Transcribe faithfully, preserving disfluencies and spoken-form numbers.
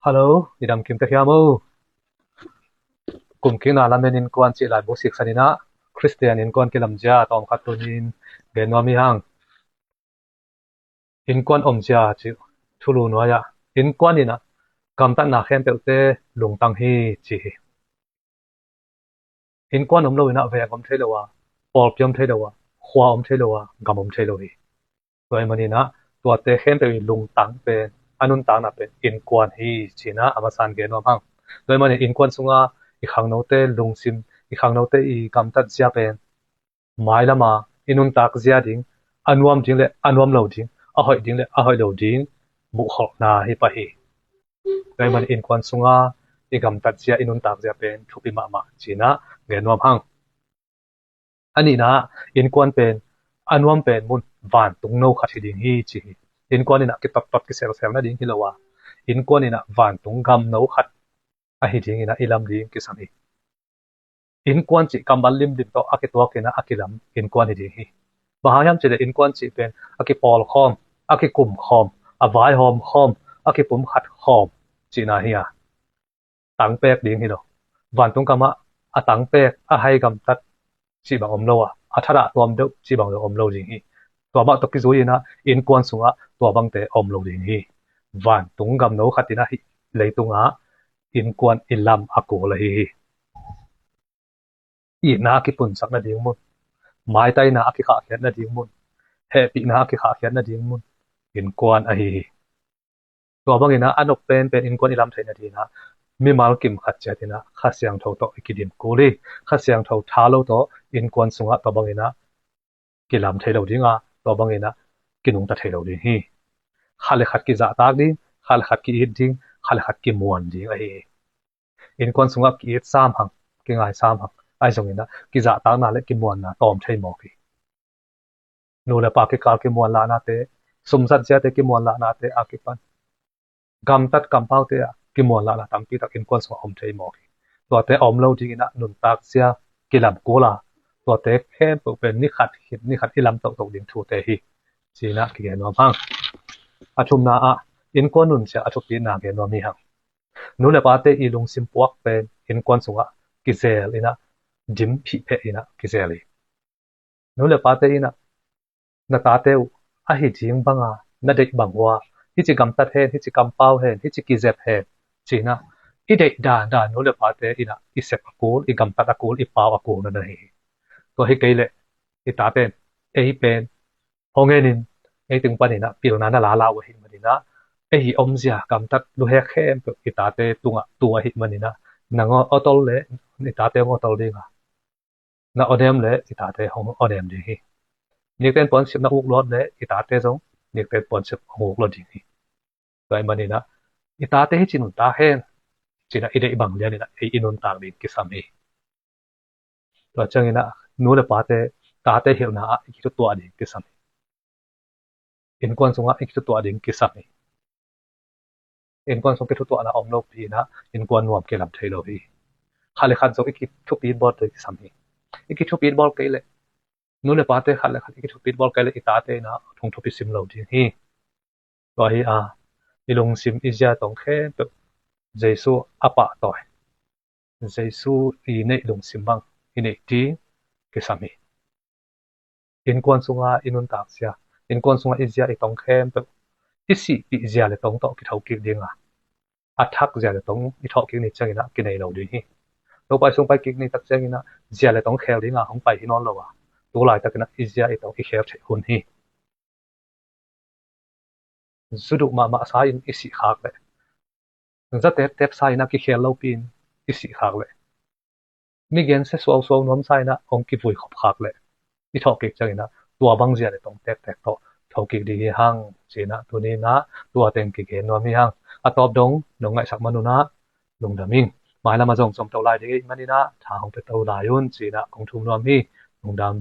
Hello, i dam kim tek hiam o? Kum kikna lamen innkuan cih laibu siksan in ah Khristian innkuan kilamzia tawmkhat tunin gen nuam hi hang. Innkuan omzia cih thulu nuai-ah innkuan in ah gamtatna khempeuhte lungtang hi ci hi. Innkuan om lo in ah veng om thei lo a, pawlpi om thei lo a, khua om thei lo a, gam om thei lo hi. Tua ahih manin ah tuate khempeuh i lungtang pen, a nuntakna pen innkuan hi ci-in ah a masa in gen nuam hang. Tua ahih manin innkuan sunga i khangnote lungsim, i khangnote i gamtat zia pen mailam a i nuntak zia ding, a nuam ding le a nuam lo ding, a hoih ding le a hoih lo ding muhkholhna hi pah hi. Tua ahih manin innkuan sunga i gamtat zia, i nuntak zia pen thupi mahmah ci-in ah gen nuam hang. A nihna ah innkuan pen a nuam pen mun vantung no khat hi ding hi ci hi. Innkuan in ah kitottot kiselsel nading hi lo a, innkuan in ah vantung gam no khat ahi dingin ah i lam ding kisam hi. Innkuan cih kammal limlim tawh a kituak in ah a kilam innkuan hi ding hi. Bang hang hiam cih leh innkuan cih pen a kipawl khawm, a kikum khawm, a vaihawm khawm, a kipumkhat khawm cihna hi a, tangpek ding hi lo. Vantung gamah a tangpek, a hai gamtat cih bang om lo a, a thadah tuam deuh cih bang lo om lo ding hi. Tua mah tawh kizui in ah innkuan sungah tua bangte om lo ding hi. Vantung gam no khat in ah hih leitungah innkuan i lam a kul ahi hi. Itna a kipunsak nading mun, maitaina a kikhahkhiat nading mun, hehpihna a kikhahkhiat nading mun innkuan ahi hi. Tua bangin ah a nop penpen innkuan i lam theih nading ah mimal kim khat ciat in ah Kha Siangtho tawh i kidim kul hi. Kha Siangtho tha lo tawh innkuan sungah tua bangin ah kilam thei lo ding a, tua bangin ah kinungta thei lo ding hi. Khat le khat kizahtak ding, khat le khat ki-it ding, khat le khat kimuan ding ahi hi. Innkuan sungah ki-it sam hang, kingai sam hang, ahi zongin ah kizahtakna le kimuanna tawm thei mawk hi. Nu le pa kikal kimuanlahnate, sumzat ziate kimuanlahnate a kipan gamtat kampaute ah kimuanlahna tampi tak innkuan sungah om thei mawk hi. Tuate a om lo dingin ah nuntak zia kilam kul a, tuate khempeuh pen ni khat khit ni khat i lam tohtoh ding thute hi ci-in ah kigen nuam hang. A thumna ah innkuan nunzia a thupitna gen nuam hi hang. Nu le pate i lungsim puak pen innkuan sungah kizel in ah dim phihpheh in ah kizel hi. Nu le pate in ah na tate uh ahi ding banga na deih bang uh a, hici gamtat hen, hici kampau hen, hici kizep hen ci-in ah i deih dandan nu le pate in ah i sep a kul, i gamtat a kul, i pau a kul na na hi hi. Tua hi kei leh i ta pen, ei pen hong en in, ei tung panin ah pilna na lala uh ahih manin ah ei i omzia gamtat luhek khempeuh i tate tungah tu ahih manin ah na ngawtol le i tate ngawtol ding a, na awnem le i tate hong awnem ding hi. Nikten puansip na uk luat le i tate zong nikten puansip hong uk luat ding hi. Tua ahih manin ah i tate hici nuntak hen ci-in ah i deih bang lianin ah ei i nuntak ding kisam hi. Tua ciangin ah nu le pate tate hilhna ah i kithutuah ding kisam hi. Innkuan sungah i kithutuah ding kisam hi. Innkuan sung kithutuahna om lopi in ah innkuan nuam kilam thei lo hi. Khat le khat zong i kithupit bawl thei kisam hi. I kithupit bawl kei leh, nu le pate khat le khat i kithupit bawl kei leh i tate in ah thong thupi sim lo ding hi. Tua hi a, i lungsim i zia tong khempeuh Jesu a pahtawi, Jesu i neih lungsim bang i neih ding kisam hi. Innkuan sunga i nuntak zia, innkuan sunga i zia i tong khempeuh i sihpih zia le tong tawh kitho kik ding a, a thak zia le tong i thawh kik ni ciangin ah kinei lo ding hi. Topa i sung pai kik ni tak ciangin ah zia le tong khel ding a hong pai hi nawn lo a, tu laitakin ah i zia i tong i khel theih hun hi. Zu duh mahmah sa in i sih khak leh, za teptep sa in a kikhel lopi in i sih khak leh, mi gensia suausuau nuam sa in ah hong kivui khop khak leh i thawh kik ciangin ah tua bang zia le tong tektek tawh tho kik ding hi hang ci-in ah tuni in ah tua teng kigen nuam hi hang. A tawp dong nong ngaihsak man un ah lungdam ing. Mailam ah zong zom to lai ding ahih manin ah tha hong pia to lai un ci-in ah kong thum nuam hi. Lungdam.